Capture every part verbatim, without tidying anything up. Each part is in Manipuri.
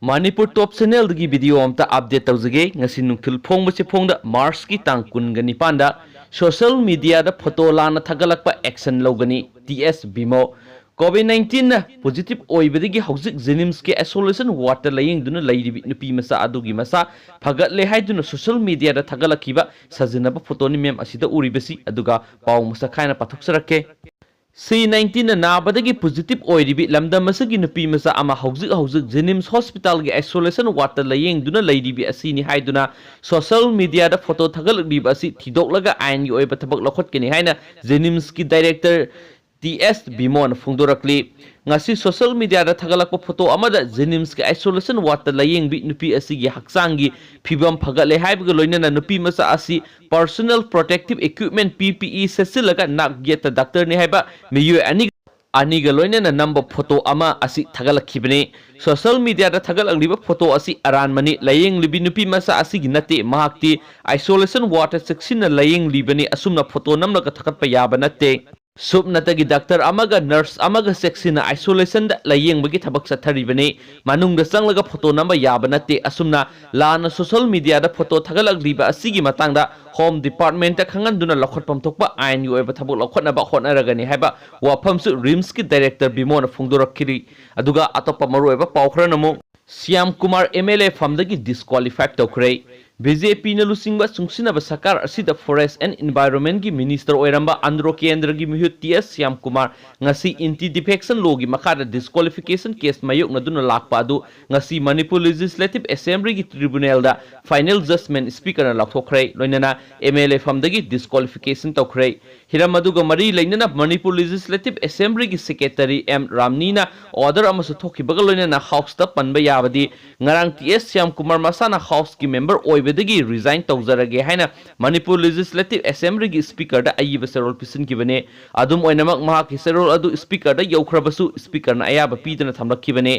ꯃꯅꯤꯄꯨꯔ ꯇꯣꯞ ꯆꯦꯅꯦꯜꯗꯒꯤ ꯚꯤꯗꯤꯑꯣ ꯑꯝꯇ ꯑꯞꯗꯦꯠ ꯇꯧꯖꯒꯦ꯫ ꯉꯁꯤ ꯅꯨꯡꯊꯤꯜ ꯐꯣꯡꯕꯁꯤ ꯐꯣꯡꯗ ꯃꯥꯔꯆꯀꯤ ꯇꯥꯡ ꯀꯨꯟꯒ ꯅꯤꯄꯥꯟꯗ ꯁꯣꯁꯤꯌꯦꯜ ꯃꯤꯗꯤꯌꯥꯗ ꯐꯣꯇꯣ ꯂꯥꯟꯅ ꯊꯥꯒꯠꯂꯛꯄ ꯑꯦꯛꯁꯟ ꯂꯧꯒꯅꯤ꯫ ꯇꯤ ꯑꯦꯁ ꯕꯤꯃꯣ꯫ ꯀꯣꯚꯤꯗ ꯅꯥꯏꯟꯇꯤꯟꯅ ꯄꯣꯖꯤꯇꯤꯚ ꯑꯣꯏꯕꯗꯒꯤ ꯍꯧꯖꯤꯛ ꯖꯦꯅꯤꯝꯁꯀꯤ ꯑꯥꯏꯁꯣꯂꯦꯁꯟ ꯋꯥꯔꯗꯇ ꯂꯥꯌꯦꯡꯗꯨꯅ ꯂꯩꯔꯤꯕꯤ ꯅꯨꯄꯤ ꯃꯆꯥ ꯑꯗꯨꯒꯤ ꯃꯁꯥ ꯐꯒꯠꯂꯦ ꯍꯥꯏꯗꯨꯅ ꯁꯣꯁꯤꯌꯦꯜ ꯃꯤꯗꯤꯌꯥꯗ ꯊꯥꯒꯠꯂꯛꯈꯤꯕ ꯁꯥꯖꯤꯟꯅꯕ ꯐꯣꯇꯣꯅꯤ ꯃꯦꯝ ꯑꯁꯤꯗ ꯎꯔꯤꯕꯁꯤ꯫ ꯑꯗꯨꯒ ꯄꯥꯎ ꯃꯁꯛ ꯈꯥꯏꯅ ꯄꯥꯊꯣꯛꯆꯔꯛꯀꯦ꯫ ꯁꯤ ꯅꯥꯏꯟꯇꯤꯟꯅ ꯅꯥꯕꯗꯒꯤ ꯄꯣꯖꯤꯇꯤꯚ ꯑꯣꯏꯔꯤꯕꯤ ꯂꯝꯗꯝ ꯑꯁꯤꯒꯤ ꯅꯨꯄꯤ ꯃꯆꯥ ꯑꯃ ꯍꯧꯖꯤꯛ ꯍꯧꯖꯤꯛ ꯖꯦꯅꯤꯝꯁ ꯍꯣꯁꯄꯤꯇꯥꯜꯒꯤ ꯑꯥꯏꯁꯣꯂꯦꯁꯟ ꯋꯥꯔꯗꯇ ꯂꯥꯌꯦꯡꯗꯨꯅ ꯂꯩꯔꯤꯕꯤ ꯑꯁꯤꯅꯤ ꯍꯥꯏꯗꯨꯅ ꯁꯣꯁꯤꯌꯦꯜ ꯃꯤꯗꯤꯌꯥꯗ ꯐꯣꯇꯣ ꯊꯥꯒꯠꯂꯛꯂꯤꯕ ꯑꯁꯤ ꯊꯤꯗꯣꯛꯂꯒ ꯑꯥꯏꯟꯒꯤ ꯑꯣꯏꯕ ꯊꯕꯛ ꯂꯧꯈꯠꯀꯅꯤ ꯍꯥꯏꯅ ꯖꯦꯅꯤꯝꯁꯀꯤ ꯗꯥꯏꯔꯦꯛꯇꯔ ꯇꯤ ꯑꯦꯁ ꯕꯤꯃꯣꯅ ꯐꯣꯡꯗꯣꯔꯛꯂꯤ꯫ ꯉꯁꯤ ꯁꯣꯁꯤꯌꯦꯜ ꯃꯤꯗꯤꯌꯥꯗ ꯊꯥꯒꯠꯂꯛꯄ ꯐꯣꯇꯣ ꯑꯃꯗ ꯖꯦꯅꯤꯝꯁꯀꯤ ꯑꯥꯏꯁꯣꯂꯦꯁꯟ ꯋꯥꯔꯗꯇ ꯂꯥꯌꯦꯡꯕꯤ ꯅꯨꯄꯤ ꯑꯁꯤꯒꯤ ꯍꯛꯆꯥꯡꯒꯤ ꯐꯤꯕꯝ ꯐꯒꯠꯂꯦ ꯍꯥꯏꯕꯒ ꯂꯣꯏꯅꯅ ꯅꯨꯄꯤ ꯃꯆꯥ ꯑꯁꯤ ꯄꯔꯁꯣꯅꯦꯜ ꯄ꯭ꯔꯣꯇꯦꯛꯇꯤꯚ ꯏꯀ꯭ꯋꯤꯞꯃꯦꯟ, ꯄꯤ ꯄꯤ ꯏ, ꯁꯦꯠꯆꯤꯜꯂꯒ ꯅꯥꯛ ꯌꯦꯠꯇ ꯗꯥꯛꯇꯔꯅꯤ ꯍꯥꯏꯕ ꯃꯤꯑꯣꯏ ꯑꯅꯤ, ꯑꯅꯤꯒ ꯂꯣꯏꯅꯅ ꯅꯝꯕ ꯐꯣꯇꯣ ꯑꯃ ꯑꯁꯤ ꯊꯥꯒꯠꯂꯛꯈꯤꯕꯅꯤ꯫ ꯁꯣꯁꯤꯌꯦꯜ ꯃꯤꯗꯤꯌꯥꯗ ꯊꯥꯒꯠꯂꯛꯂꯤꯕ ꯐꯣꯇꯣ ꯑꯁꯤ ꯑꯔꯥꯟꯕꯅꯤ꯫ ꯂꯥꯌꯦꯡꯂꯤꯕꯤ ꯅꯨꯄꯤ ꯃꯆꯥ ꯑꯁꯤꯒꯤ ꯅꯠꯇꯦ, ꯃꯍꯥꯛꯇꯤ ꯑꯥꯏꯁꯣꯂꯦꯁꯟ ꯋꯥꯔꯗꯇ ꯆꯦꯛꯁꯤꯟꯅ ꯂꯥꯌꯦꯡꯂꯤꯕꯅꯤ꯫ ꯑꯁꯨꯝꯅ ꯐꯣꯇꯣ ꯅꯝꯂꯒ ꯊꯥꯒꯠꯄ ꯌꯥꯕ ꯅꯠꯇꯦ꯫ ꯁꯨꯞꯅꯇꯒꯤ ꯗꯥꯛꯇꯔ ꯑꯃꯒ ꯅꯔꯁ ꯑꯃꯒ ꯆꯦꯛꯁꯤꯟꯅ ꯑꯥꯏꯁꯣꯂꯦꯁꯟꯗ ꯂꯥꯌꯦꯡꯕꯒꯤ ꯊꯕꯛ ꯆꯠꯊꯔꯤꯕꯅꯤ꯫ ꯃꯅꯨꯡꯗ ꯆꯪꯂꯒ ꯐꯣꯇꯣ ꯅꯝꯕ ꯌꯥꯕ ꯅꯠꯇꯦ꯫ ꯑꯁꯨꯝꯅ ꯂꯥꯟꯅ ꯁꯣꯁꯤꯌꯦꯜ ꯃꯤꯗꯤꯌꯥꯗ ꯐꯣꯇꯣ ꯊꯥꯒꯠꯂꯛꯂꯤꯕ ꯑꯁꯤꯒꯤ ꯃꯇꯥꯡꯗ ꯍꯣꯝ ꯗꯤꯄꯥꯔꯠꯃꯦꯟꯇ ꯈꯪꯍꯟꯗꯨꯅ ꯂꯧꯈꯠꯐꯝ ꯊꯣꯛꯄ ꯑꯥꯏꯟꯒꯤ ꯑꯣꯏꯕ ꯊꯕꯛ ꯂꯧꯈꯠꯅꯕ ꯍꯣꯠꯅꯔꯒꯅꯤ ꯍꯥꯏꯕ ꯋꯥꯐꯝꯁꯨ ꯔꯤꯝꯁꯀꯤ ꯗꯥꯏꯔꯦꯛꯇꯔ ꯕꯤꯃꯣꯅ ꯐꯣꯡꯗꯣꯔꯛꯈꯤꯔꯤ꯫ ꯑꯗꯨꯒ ꯑꯇꯣꯞꯄ ꯃꯔꯨꯑꯣꯏꯕ ꯄꯥꯎ ꯈꯔꯅ ꯑꯃꯨꯛ Shyam Kumar M L A ꯐꯝꯗꯒꯤ ꯗꯤꯁꯀ꯭ꯋꯥꯂꯤꯐꯥꯏ ꯇꯧꯈ꯭ꯔꯦ꯫ ꯕꯤ ꯖꯦ ꯄꯤꯅ ꯂꯨꯆꯤꯡꯕ ꯆꯨꯡꯁꯤꯟꯅꯕ ꯁꯔꯀꯥꯔ ꯑꯁꯤꯗ ꯐꯣꯔꯦꯁ ꯑꯦꯟ ꯏꯟꯚꯥꯏꯔꯣꯟꯃꯦꯟꯒꯤ ꯃꯤꯅꯤꯁꯇꯔ ꯑꯣꯏꯔꯝꯕ ꯑꯟꯗ꯭ꯔꯣ ꯀꯦꯟꯗ꯭ꯔꯒꯤ ꯃꯤꯍꯨꯠ ꯇꯤ ꯑꯦꯁ ꯁ꯭ꯌꯥꯝ ꯀꯨꯃꯥꯔ ꯉꯁꯤ ꯑꯦꯟꯇꯤ ꯗꯤꯐꯦꯛꯁꯟ ꯂꯣꯒꯤ ꯃꯈꯥꯗ ꯗꯤꯁꯀ꯭ꯋꯥꯂꯤꯐꯤꯀꯦꯁꯟ ꯀꯦꯁ ꯃꯥꯌꯣꯛꯅꯗꯨꯅ ꯂꯥꯛꯄ ꯑꯗꯨ ꯉꯁꯤ ꯃꯅꯤꯄꯨꯔ ꯂꯦꯖꯤꯁꯂꯦꯇꯤꯚ ꯑꯦꯁꯦꯝꯕ꯭ꯂꯤꯒꯤ ꯇ꯭ꯔꯤꯕꯨꯅꯦꯜꯗ ꯐꯥꯏꯅꯦꯜ ꯖꯖꯃꯦꯟ ꯁ꯭ꯄꯤꯀꯔꯅ ꯂꯥꯎꯊꯣꯛꯈ꯭ꯔꯦ꯫ ꯂꯣꯏꯅꯅ ꯑꯦꯝ ꯑꯦꯜ ꯑꯦ ꯐꯝꯗꯒꯤ ꯗꯤꯁꯀ꯭ꯋꯥꯂꯤꯐꯤꯀꯦꯁꯟ ꯇꯧꯈ꯭ꯔꯦ꯫ ꯍꯤꯔꯝ ꯑꯗꯨꯒ ꯃꯔꯤ ꯂꯩꯅꯅ ꯃꯅꯤꯄꯨꯔ ꯂꯦꯖꯤꯁꯂꯦꯇꯤꯚ ꯑꯦꯁꯦꯝꯕ꯭ꯂꯤꯒꯤ ꯁꯦꯀ꯭ꯔꯦꯇꯔꯤ ꯑꯦꯝ ꯔꯥꯝꯅꯤꯅ ꯑꯣꯔꯗꯔ ꯑꯃꯁꯨ ꯊꯣꯛꯈꯤꯕꯒ ꯂꯣꯏꯅꯅ ꯍꯥꯎꯁꯇ ꯄꯟꯕ ꯌꯥꯕꯗꯤ ꯉꯔꯥꯡ ꯇꯤ ꯑꯦꯁ ꯁ꯭ꯌꯥꯝ ꯀꯨꯃꯥꯔ ꯃꯁꯥꯅ ꯍꯥꯎꯁꯀꯤ ꯃꯦꯝꯕꯔ ꯑꯣꯏꯕꯗꯒꯤ ꯔꯤꯖꯥꯏꯟ ꯇꯧꯖꯔꯒꯦ ꯍꯥꯏꯅ ꯃꯅꯤꯄꯨꯔ ꯂꯦꯖꯤꯁꯂꯦꯇꯤꯚ ꯑꯦꯁꯦꯝꯕ꯭ꯂꯤꯒꯤ ꯁ꯭ꯄꯤꯀꯔꯗ ꯑꯏꯕ ꯆꯦꯔꯣꯜ ꯄꯤꯁꯤꯟꯈꯤꯕꯅꯤ꯫ ꯑꯗꯨꯝ ꯑꯣꯏꯅꯃꯛ ꯃꯍꯥꯛꯀꯤ ꯆꯦꯔꯣꯜ ꯑꯗꯨ ꯁ꯭ꯄꯤꯀꯔꯗ ꯌꯧꯈ꯭ꯔꯕꯁꯨ ꯁ꯭ꯄꯤꯀꯔꯅ ꯑꯌꯥꯕ ꯄꯤꯗꯅ ꯊꯝꯂꯛꯈꯤꯕꯅꯤ꯫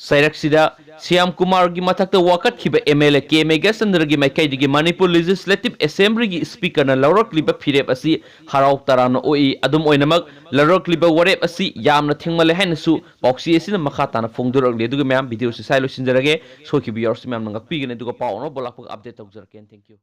ꯆꯩꯔꯛꯁꯤꯗ ꯁ꯭ꯌꯥꯝ ꯀꯨꯃꯥꯔꯒꯤ ꯃꯊꯛꯇ ꯋꯥꯀꯠꯈꯤꯕ M L A K ꯃꯦꯘꯆꯟꯗ꯭ꯔꯒꯤ ꯃꯥꯏꯀꯩꯗꯒꯤ ꯃꯅꯤꯄꯨꯔ Legislative Assemblyꯒꯤ Speakerꯅ ꯂꯧꯔꯛꯂꯤꯕ ꯐꯤꯔꯦꯞ ꯑꯁꯤ ꯍꯔꯥꯎ ꯇꯔꯥꯝꯅ ꯑꯣꯛꯏ꯫ ꯑꯗꯨꯝ ꯑꯣꯏꯅꯃꯛ, ꯂꯧꯔꯛꯂꯤꯕ ꯋꯥꯔꯦꯞ ꯑꯁꯤ ꯌꯥꯝꯅ ꯊꯦꯡꯃꯜꯂꯦ ꯍꯥꯏꯅꯁꯨ ꯄꯥꯎꯆꯦ ꯑꯁꯤꯅ ꯃꯈꯥ ꯇꯥꯅ ꯐꯣꯡꯗꯣꯔꯛꯂꯤ꯫ ꯑꯗꯨꯒ ꯃꯌꯥꯝ, video ꯑꯁꯤ ꯁ꯭ꯋꯥꯏ ꯂꯣꯏꯁꯤꯟꯖꯔꯒꯦ꯫ ꯁꯣꯏꯈꯤꯕ ꯌꯥꯎꯔꯁꯨ ꯃꯌꯥꯝꯅ ꯉꯥꯛꯄꯤꯒꯅꯤ꯫ ꯑꯗꯨꯒ ꯄꯥꯎ ꯑꯅꯧꯕ ꯂꯥꯛꯄꯒ update ꯇꯧꯖꯔꯛꯀꯦ꯫ Thank you꯫